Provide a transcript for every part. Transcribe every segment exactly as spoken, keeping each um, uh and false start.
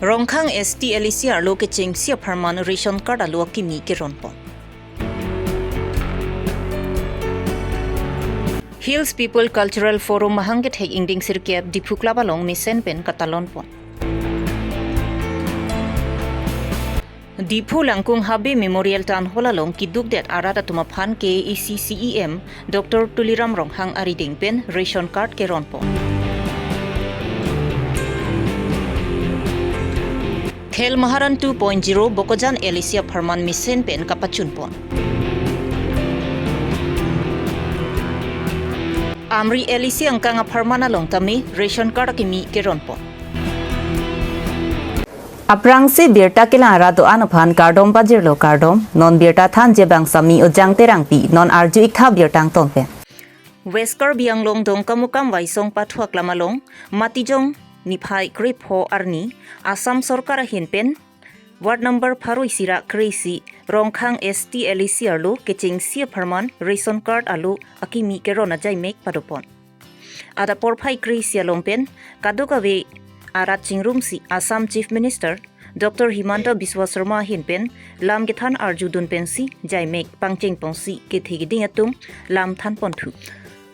Rongkhang S T L A C arlo kechengsi apharman ration card alo akimi keronpon. Hills People Cultural Forum mahang kethek ingdeng sirkep Diphu Club along mesen pen katalonpon. Diphu Langkung Habe Memorial Town Hall along kidukdet arat atum aphan K A A C C E M Doctor Tuliram Ronghang arideng pen ration card keronpon. Khel Maharan two point zero Bokajan L A C apharman mesen pen kapachunpon. Amri L A C angkang apharman along tame ration card akimi keronpon. Aphrangsi birta kelang arat do-an aphan kardom pajirlo kardom, non birta thanji abang Sami Ojang Terangpi, non arju-ik tha birta angton pen. West Karbi Anglong Dongkamukam Waisong Pathu Aklam along, Matijong niphai krepho arni, Assam Sorkar ahin pen, Ward number pharo isi ra kre-isi, Rongkhang S T L A C arlo kechengsi apharman ration card alo akimi keron ajaimek padopon. Adap porphai kre-isi along pen kadokave arat chingrumsi Assam Chief Minister Doctor Himanta Biswa Sarma ahin pen lam kethan arjudun pensi jaimek pangchengponsi kethe keding atum lam thanponthu.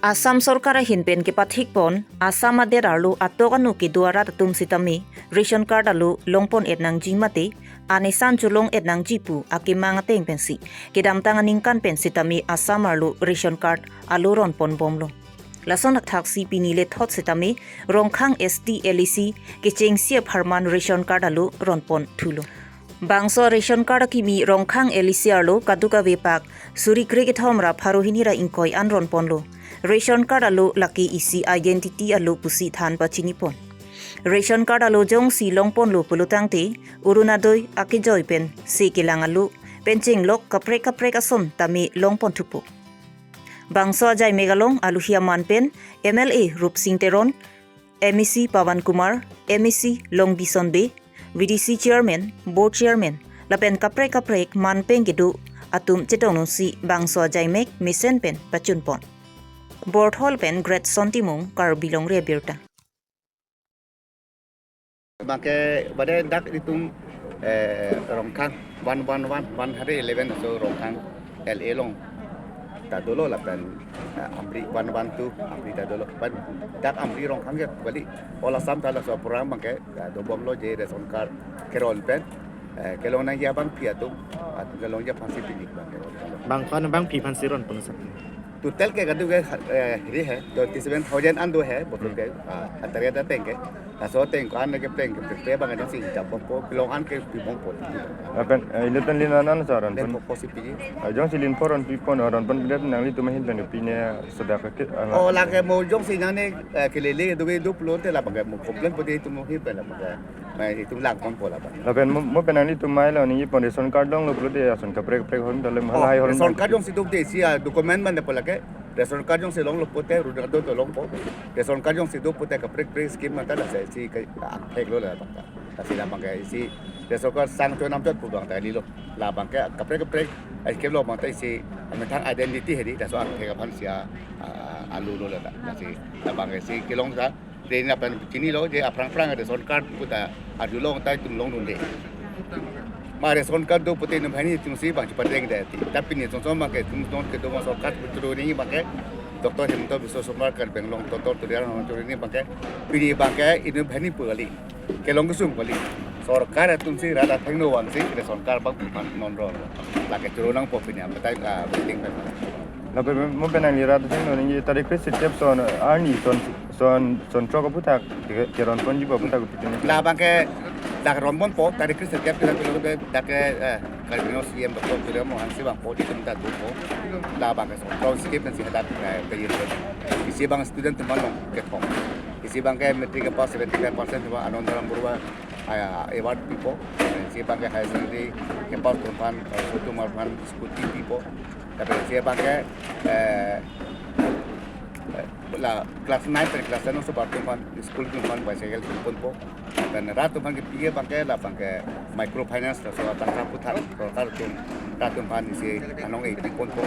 Assam Sorkar ahin pen kepathikpon Assam adet arlo atok anu kedo arat atum sitame ration card alo longpon-et nangji mate anesan cholong-et nangji pu akemang ateng pensi kedamtang aningkan pen sitame Assam arlo ration card alo ronponbomlo. Lason thakthaksi pini lethot sitame Rongkhang S T L A C kechengsi apharman ration card alo ronponthulo. Bangso ration card akimi Rongkhang L A C arlo kadokave pak suri kre kethom ra pharo hini ra ingkoi an ronponlo. Ration card alo lake isi identity alo pusi than pachinipon. Ration card alo jongsi longponlo pulotangte, Orunodoi akejoi pen se kelang alo pen chenglok kaprek kaprek ason tame longponthupo. Bangso ajaimek along aluhi aman pen M L A Rupsing Teron, M A C Pawan Kumar, M A C Longbison Bey, V D C Chairman, Board Chairman, lapen kaprek kaprek man pen kedo atum chetongdunsi bangso ajaimek mesen pen pachunpon. Board Hall pen Great Son Timung, Karbi Longri Abirta. Bangke bade dak itum, eh, Rongkhang one one one, one hundred eleven, so Rongkhang L A along ta dolo lapen, eh, Amri one one two, Amri ta dolo. Pan dak Amri Rongkhang ke kali. All Assam ta laso program bangke, eh, dobomlo je ration card keron pen, eh, kelong nangji abangpi atum, atum kelongji aphansi pini bangke. Bang ko-an abangpi aphansi ronpon sa? Total ke kadu ke, eh, hiri hai, twenty seven thousand an do hai, botul ke, ah, target ateng ke. Laso ateng ko-an ke pleng ke, pleng bang ada sing jabok ko, kelong an ke pibong po. Lapen, eh, ilitan lin anan sa ronpon. Len po si piji. Ah, jongsi lin po ronpipon, ronpon bidat nanglitum ahin pen pine sodak ke, ah, Oh, lake mo jongsi nane, eh, kelele do ke do pulote labang ke mo complain po de itum ahin pen labang ke. Mai itum langponpo labang. Lapen mo, mo pen nanglitum mai lo ningje pon ration card longlo pulote ason kaprek kaprek hon dalam Oh, halahai hon ration card jongsi do de isi a document mane po lake. Ration card jongsi longlo pote Orunodoi to longpo. Ration card jongsi do pote kaprek kaprek scheme mata lasi ke angthek lo labang ta. Lasi labang ke isi ration card sang to nam chot pu bang ta lilo. Labang ke kaprek kaprek ai ke lo bang ta isi amethang identity hedi laso angthek aphansi a, a, alu lo la ta. Lasi labang ke isi kelong ta Train lapen chinilo je aphrang phrang ration card pu ta arjulong ta itum longdunde. Ma ration card do pute inut banghini atumsi bang chepadengde ti. Ta pini chongchong bangke itum non kedo ma sorkar pu turu ni bangke Doctor Himanta Biswa Sarma Karbi Anglong Doctor Tuliram Ronghang turu ni bangke pini bangke inut banghini pu kali. Kelong kesung kali. Sorkar atumsi rat athengno vangsi ration card bang pu pan non ron. Lake turu nangpo pini am betai ka waiting pen. Lapen mo pen nangli rat athengno ningje tarik kre-isi sirkep son arni son son son throk aphuthak ke, keronponji pu aphuthak putini. Labang ke dak ronponpo, tarik kre-isi sirkep ke dak ke, eh, Karbi Anglong C E M Doctor Tuliram Ronghang si bangpo, itum ta dopo. Labang ke son throk skip si hadak, eh, pejir. Isi bang student atum along kethom. Isi bangke matric ke pass seventy five percent atum Anandaram Baruah, ah, award pipo. Isi bangke higher secondary ke pass atum aphan, eh, Sotumar aphan scooty pipo. Lapen isi bangke, eh, eh, la class nine pen class ten aso atum aphan school atum aphan bicycle ponpo. Lapen rat atum aphan kepiji bangke labangke microfinance laso atangka aphuthak sorkar atum rat atum aphan isi anong-e piponpo.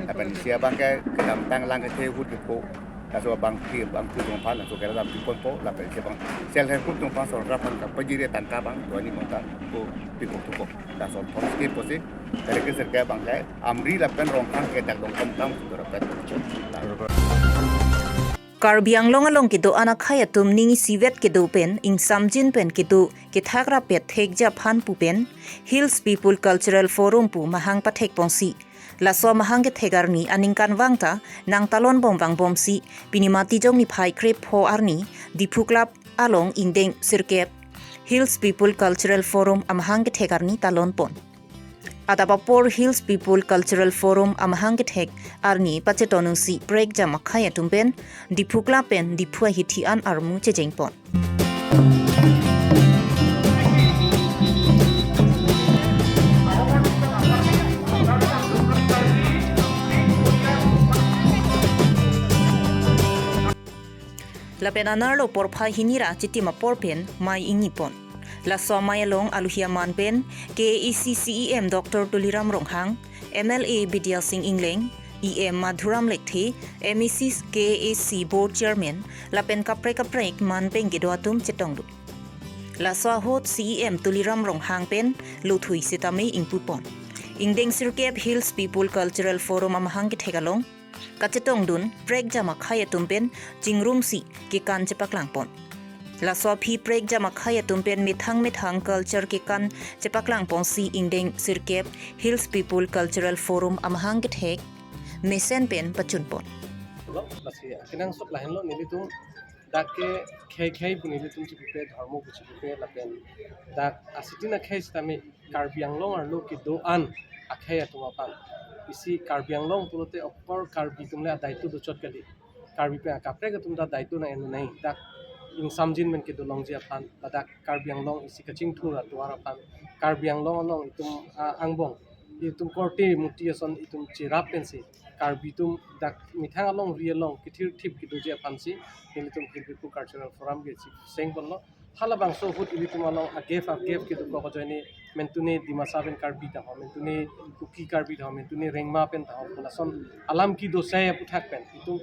Lapen isi bangke kedamtang lang kethe ahut kepo Laso abang ke, abang ke atum aphan laso kera dam piponpo, lapen si abang self help group atum aphan sorkar aphan kapajir tangka abang duani monta ko pipon thupo. Laso thom state pusi, kere ke sirkep abang ke Amri lapen Rongkhang ke dak Dongkamukam sudah dapat. Karbi Anglong along kedo-an akhei atum ning isivet kedo pen ingsamjin pen kedo kethak rapet thekji aphan pu pen Hills People Cultural Forum pu mahang pathek ponsi. Laso mahang kethek arni aningkanvang ta nangtalon bom vangbomsi pini Matijong niphai krepho arni Diphu Club along ingdeng sirkep Hills People Cultural Forum amahang kethek arni talon pon. Adap apor Hills People Cultural Forum amahang kethek arni pachetonsi prekjam akhei atum pen Diphu Club pen Diphu ahithi an armu chejeng pon. Lapen anerlo porphai hini ra chitim apor pen mei ingni pon. Laso amei along aluhi aman pen K A A C C E M Doctor Tuliram Ronghang, M L A Bidya Sing Engleng, E M Madhuram Lekthe, M A C K A A C Board Chairman, lapen kaprek kaprek man pen kedo atum chetongdun. Laso ahut C E M Tuliram Ronghang pen lothui sitame ingpu pon. Ingdeng sirkep Hills People Cultural Forum amahang kethek along kachetongdun prekjam akhei atum pen chingrumsi kekan chepaklang pon. Laso aphi prekjam akhei atum pen methang methang culture kekan chepaklang ponsi ingdeng sirkep Hills People Cultural Forum amahang kethek mesen pen pachun pon. Lo, lasi akenangsot lahenlo, nelitum dak ke khei khei pu nelitum chipupe, dharmo pu chipupe, lapen dak asitin akhei sitame Karbi Anglong arlo kedo-an akhei atum aphan. Isi Karbi Anglong pulote apor Karbi atum le adai tu dochot kali. Karbi pen akaprek atum ta adai tu nang enu nai. Dak ingsamjin pen kedo longji aphan, ladak Karbi Anglong isi kachingthur atovar aphan, Karbi Anglong along itum, ah, angbong, itum korte muti ason itum cherap pensi Karbi atum dak methang alongri along kethirthip kedoji aphansi nelitum Hills People Cultural Forum ke si seng ponlo. Halabangso ahut ilitum along agef agef kedokok ajoine mentune Dimasa pen Karbi ta ho, mentune Kuki Karbi ta ho, mentune Rengma pen ta ho, lason alam kedo asai aputhak pen itum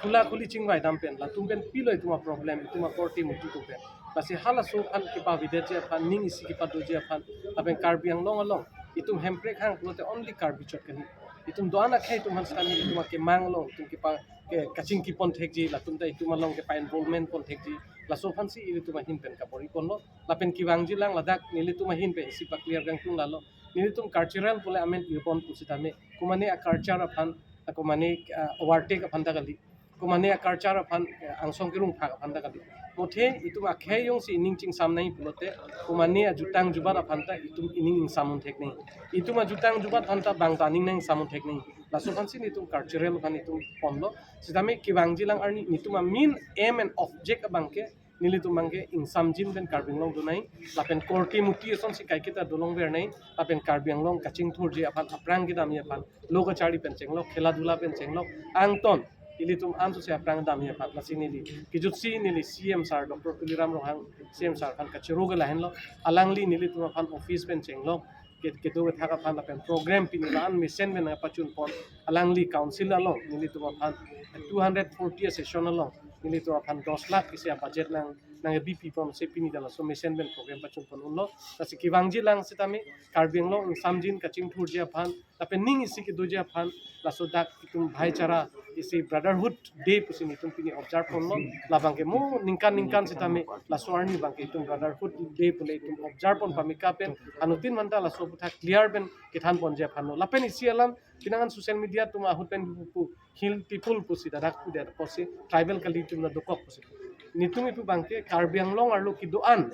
khula khuli chingvai dam pen, latum pen pilo itum aproblem, itum akorte muti atum pen. Lasi halaso aphan kepavedetji aphan, ning isi kepadoji aphan, lapen Karbi Anglong along itum Hemprek hang pulote only Karbi chot kali. Itum do-an akhei atum aphan sitame itum akemang along itum kepa, ke, kachingki pon thekji, latum ta itum along kepa-involvement pon thekji, laso aphansi ilitum ahin pen kabor-i ponlo. Lapen kevangjilang ladak nelitum ahin pen isi pa-clear kangtung lalo. Nelitum cultural pule amen irpon pusitame, komane a-culture aphan, komane, ah, overtake aphan ta kali, komane a-culture aphan, eh, angsong kerung phak aphan ta kali. Mothe itum akhei jongsi ining chingsam nai pulote, komane ajutang jubat aphan ta itum ining ingsam un thek nai. Itum ajutang jubat aphan ta bang ta aning nang ingsam un thek nai. Laso aphansi nelitum cultural aphan itum ponlo. Sitame kevangjilang arni nelitum a-main aim and object abang ke, nelitum abang ke ingsamjin pen Karbi Anglong do nai, lapen korte muti asonsi kaiketa dolong ver nai, lapen Karbi Anglong kachingthurji aphan, aphrang kedamji aphan, lo kacharli pen chenglok, khela dhula pen chenglok, angton ilitum ansose aphrang damji aphan, lasi neli kejutsi neli C M sir Doctor Tuliram Ronghang, C M sir aphan kachoro ke lahenlo, alangli nelitum aphan office pen chenglok, ke-, kedo kethak aphan lapen program pini la-an mesen pen nangpachun pon, alangli council along nelitum aphan two hundred forty a-session along nelitum aphan dos lakh isi a-budget nang, nangkebi pi ponsi pini ta laso mesen pen program pachun pon unlo. Lasi kevangjilang sitame Karbi Anglong ingsamjin kachingthurji aphan, lapen ning isi kedoji aphan, laso dak itum bhaichara isi brotherhood day pusi nelitum pini observe ponlo. Labang ke mo ningkan ningkan sitame laso arni abang ke itum brotherhood day pule itum observe pon pamika pen, anuttin aphanta laso aputhak clear pen kethan ponji aphanlo. Lapen isi alam pinangan social media atum ahut pen pu, Hill People pusi dadak pu dia pusi tribal kali atum na dokok pusi. Nelitum ipu abang ke Karbi Anglong arlo kedo-an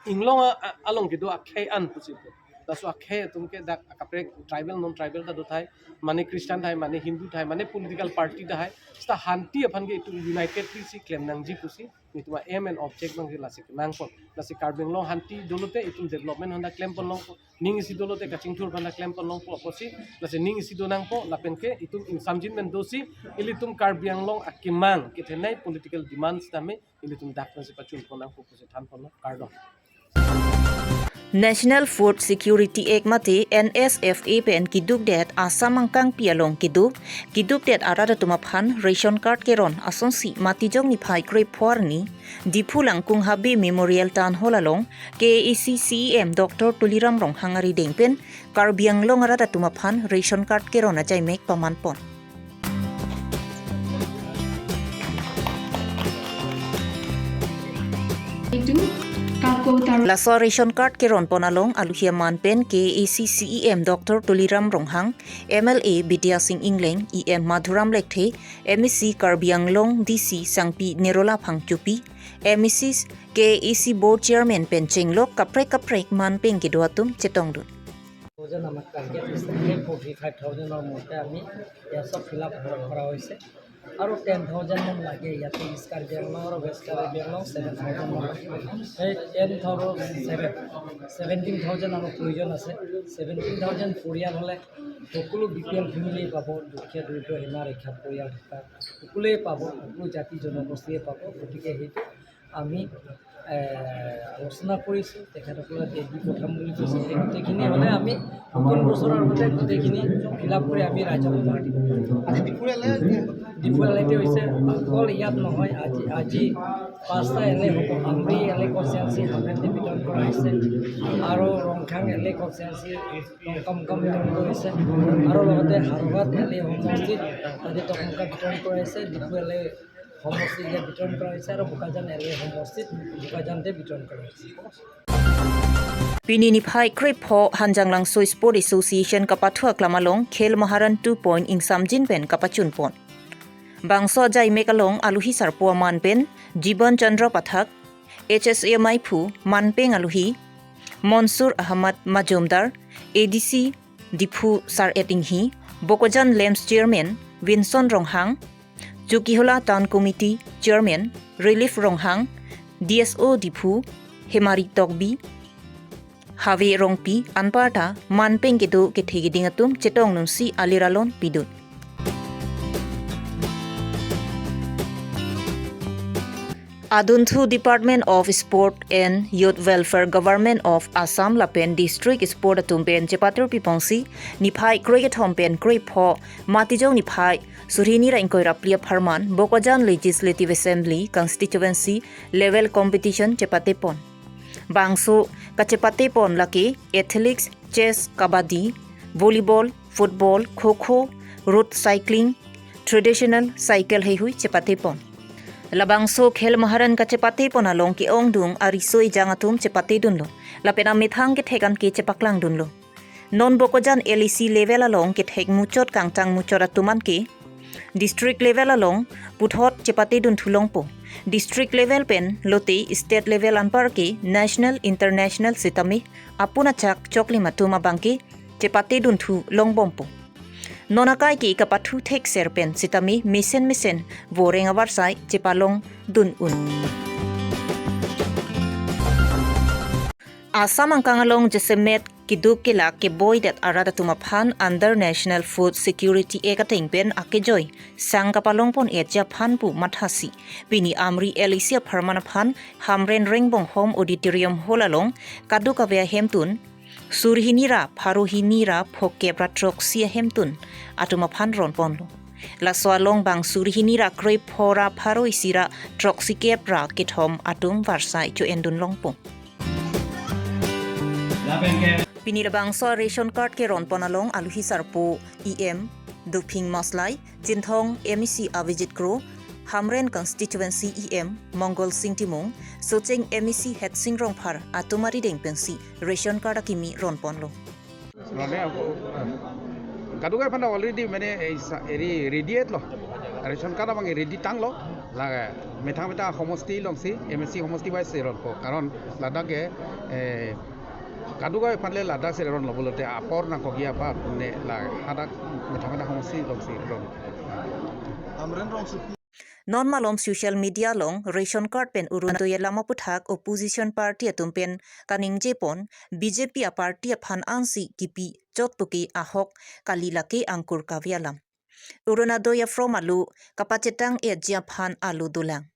inglong a, a, along kedo akhei an pusi pu. Laso akhei atum ke dak akaprek tribal non tribal ta do tahai, mane Christian tahai, mane Hindu tahai, mane political party tahai, seta hanti aphan ke itum unitedly si klem nangji pusi nelitum a-aim and object abang ke lasi kenang pon. Lasi Karbi Anglong hanti dolote itum development aphanta klem pon longpo, ning isi dolote kachingthur aphanta klem pon longpo pusi, lasi ning isi do nangpo, lapen ke itum ingsamjin pen dosi ilitum Karbi Anglong akemang kethenei political demand sitame ilitum dak pensi pachun pon nangpo pusi than ponlo, kardom. National Food Security Act mate N S F A pen kidukdet Assam angkangpi along kedo, kidukdet arat atum aphan ration card keron asonsi Matijong niphai krepho arni Diphu Langkung Habe Memorial Town Hall along K A A C C E M Doctor Tuliram Ronghang arideng pen Karbi Anglong arat atum aphan ration card keron ajaimek pamanpon. Itu, Kalko Tar- Laso ration card keronpon along aluhi aman pen K A A C C E M Doctor Tuliram Ronghang, M L A Bidya Sing Engleng, E M Madhuram Lekthe, M A C Karbi Anglong D C Sangpi Nirola Phangchopi, M A C K A A C Board Chairman pen chenglok kaprek kaprek man pen kedo atum chetongdun. Thousand আমার টার্গেট দিছে, সেই forty five থাউজেণ্ডৰ মতে আমি ইয়াত চব fill up কৰা হৈছে। আৰু টেন থাউজেণ্ড মান লাগে ইয়াতে ইষ্ট কাৰ্বি আংলং আৰু ৱেষ্ট কাৰ্বি আংলং ছেভেন থাউজেণ্ড মান লাগে। সেই ten thousand seven seventeen thousand আমাৰ প্ৰয়োজন আছে। ছেভেণ্টিন থাউজেণ্ড পৰিয়াল হ'লে সকলো বি পি এল ফেমিলিয়ে পাব, দুখীয়া দৰিদ্ৰ সীমা ৰেখাত পৰিয়াল থকা সকলোৱে পাব, সকলো জাতি জনগোষ্ঠীয়ে পাব। গতিকে সেইটো আমি এ, আলোচনা কৰিছোঁ, তেখেতসকলে ডেট দি পঠাম বুলি কৈছে। সেই গোটেইখিনি হ'লে আমি নতুন বছৰৰ আগতে গোটেইখিনি ফিল আপ কৰি আমি ৰাইজক উপহাৰ দিম। আজি ডিফু এল এ? ডিফু এল এতে হৈছে, অকল ইয়াত নহয়, আজি, আজি পাঁচটা এল এ হ'ব। আমৰি এল এ কনষ্টিটুৱেঞ্চি হাণ্ড্ৰেডে বিতৰণ কৰা হৈছে আৰু ৰংখাং এল এ কনষ্টিটুৱেঞ্চি টংকামুকা বিতৰণ কৰিছে আৰু লগতে হাৰবাত এল এ সমষ্টিত আজি টংকামুকা বিতৰণ কৰা হৈছে। ডিফু এল এ সমষ্টিকে বিতৰণ কৰা হৈছে আৰু বোকাজান এল এ সমষ্টিত বোকাজানতে বিতৰণ কৰা হৈছে। Pini niphai krepho Hanjanglangso Sport Association kapathu aklam along Khel Maharan two point ingsamjin pen kapachunpon. Bangso ajaimek along aluhi sarpo aman pen Jiban Chandra Pathak, H S A maiphu manpeng aluhi Monsur Ahmad Majumdar, A D C Diphu Sar-et Inghi, Bokajan Lamps Chairman Vinson Ronghang, Chokihola Town Committee Chairman Relief Ronghang, D S O Diphu Hemari Tokbi, Have Rongpi anparta manpeng kedo kethe keding atum chetongdunsi aliralon pidun. Adunthu Department of Sport and Youth Welfare, Government of Assam lapen District Sport atum pen chepatir piponsi niphai krekethom pen krepho Matijong niphai surhini ra ingkoi ra phli apharman Bokajan Legislative Assembly Constituency Level Competition chepatepon. Bangso kachepatepon lake athletics, chess, kabaddi, volleyball, football, kho-kho, road cycling, traditional cycle heihui chepatepon. Labangso Khel Maharan kachepatepon along ke-ongdung ariso ejang atum chepatedunlo. Lapen amethang kethek an ke chepaklangdunlo. Non Bokajan L A C level along kethek muchot kangtang muchot atum an ke district level along puthot chepatedun thulongpo. District level pen lote state level anpar ke national international sitame apun achak choklim atum abang ke chepatedun thulongbompo. Non akai ke kapathu thekser pen sitame mesen mesen voreng avarsai chepalongdun un. Assam angkang along jasemet keduk kelak keboidet arat atum aphan under National Food Security Act ateng pen akejoi sang kapalongpon-etji aphan pu mathasi pini Amri L A C apharman aphan Hamren Rengbong Home Auditorium Hall along kadokave ahemtun surhini ra pharo hini ra phokep ra throksi ahemtun atum aphan ronponlo. Laso along bang surhini ra krepho ra pharo isi ra throksi kep ra kethom atum varsai cho-endun longpo. Pini labangso ration card keronpon along aluhi sarpo E M Duping Maslai, Chinthong M A C Avijit Kro, Hamren Constituency E M Mongol Sing Timung, Socheng M A C Hetsing Rongphar atum arideng pensi ration card akimi ronponlo. Rone ako, ah, kadokave aphan already mane ei sa-, eri ready etlo. Ration card abang ready tanglo. Lake methang methang homosti alongsi, M A C homosti wise ronpo. Karon ladak ke, eh, kadokave aphan le ladak si ronlo pulote apor nangkokji aphan ne la hadak methang methang homosti alongsi ron. Hamren rongsi. Non malom social media along ration card pen Orunodoi alam aputhak opposition party atum pen kaningjepon B J P a party aphan ansi kipi chot puke ahok kali lake angkur kave alam. Orunodoi a-form alo kapachetang-etji aphan alo dolang.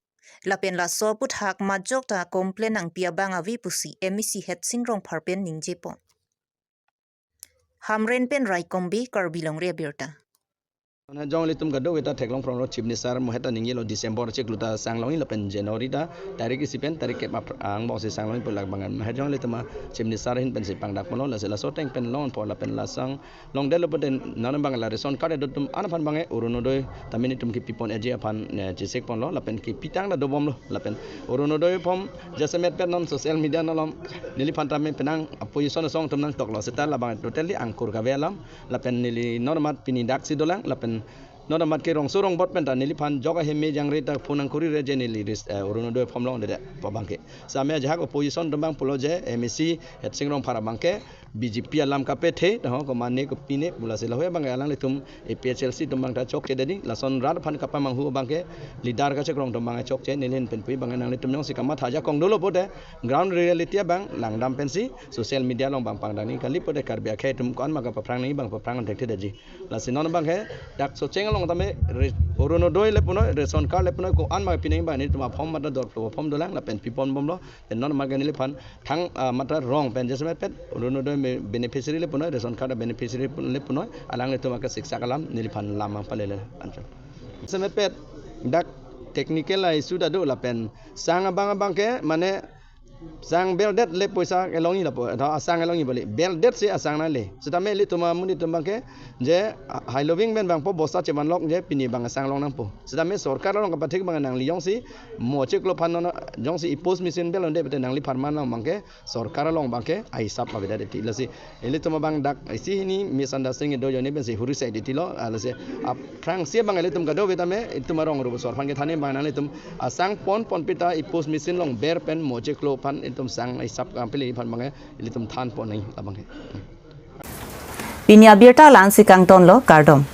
Lapen laso aputhak majok ta complain nangpi abang ave pusi M A C Headsing Rongphar pen ningjepon. Hamren pen Raikombi, Karbi Longri Abirta. Mane jong ilitum kadokave ta theklong phrong lo, Chief Minister mo heta ningjelo December chiklo ta sang longji lapen January ta tarik isi pen tarik kep apr-, angbong si sang longji pu labang. Mane jong ilitum a Chief Minister ahin pensi pangdak ponlo, lasi laso ateng pen longpo lapen la sang longdetlo pute non abang la ration card do atum an aphan abangke Orunodoi tame nelitum kepipon eji aphan, eh, chesik ponlo lapen kepitang ta dobomlo lapen Orunodoi form jasemet pen non social media along neliphan tame penang opposition asong atum nangtoklo seta labang totally angkur kave alam lapen neli non amat pini daksi dolang lapen non amat ke rongso rongbot pen ta neliphan jok aheme jangre ta phone nangkuri re je neli ris-, eh, Orunodoi form longdede pu abangke. Same ajahak opposition atum abang pulo je M A C Headsing Rongphar abangke B J P alam kapethe, taho komane kopine, pu lasi lahei abangke alanglitum A P H L C atum abang ta chokche dedi, lason rat aphan kapamanghu abangke leader kachekrong atum abang chokche, neli ahin pen pu abangke nanglitum jongsi kamatha ajakong dolo pute, ground reality abang langdam pensi, social media along abang pangdang nangji kali pute Karbi akhei atum ko-an ma kapaphrang nangji abang paphrang thekthe detji. Lasi non abangke, dak Socheng along tame re-, Orunodoi le punoi, ration card le punoi, ko-an ma pi nangji abang nelitum a form mata dor form dolang, lapen pipon bomlo, pen non abangke neliphan thang, ah, mata rong pen jasemet pet Orunodoi me-, beneficiary le punoi, ration card beneficiary pun-, le punoi, alanglitum ake siksak alam neliphan lam nangpalele anchot. Jasemet pet dak technical a issue ta do lapen sang abang abangke mane sang beldet le poisa kelongji lapu, atau asang kelongji bali. Beldet si asang nangle. Sitame ilitum amonit atum abangke je, ah, hai loving pen abangpo bosta cheman lok je pini abang sang long nangpo. Sitame sorkar along kapathik abang nangli jongsi mo chiklo aphan non jongsi e-post machine bel onde pute nangliphan man long abangke sorkar along abangke ahisap avedet ti lasi ilitum abang dak isi hini misunderstanding do jone pensi huri sai detilo, ah, lasi aphrangsi abang ilitum kadokave tame ilitum arong rup sor aphan kethan abang nanglitum asang pon pon pita e-post machine along ber pen mo chiklo aphan ilitum sang ahisap kampeli aphan abangke ilitum than pon nangji abangke. Pini abirta la-ansi kangtonlo, kardom.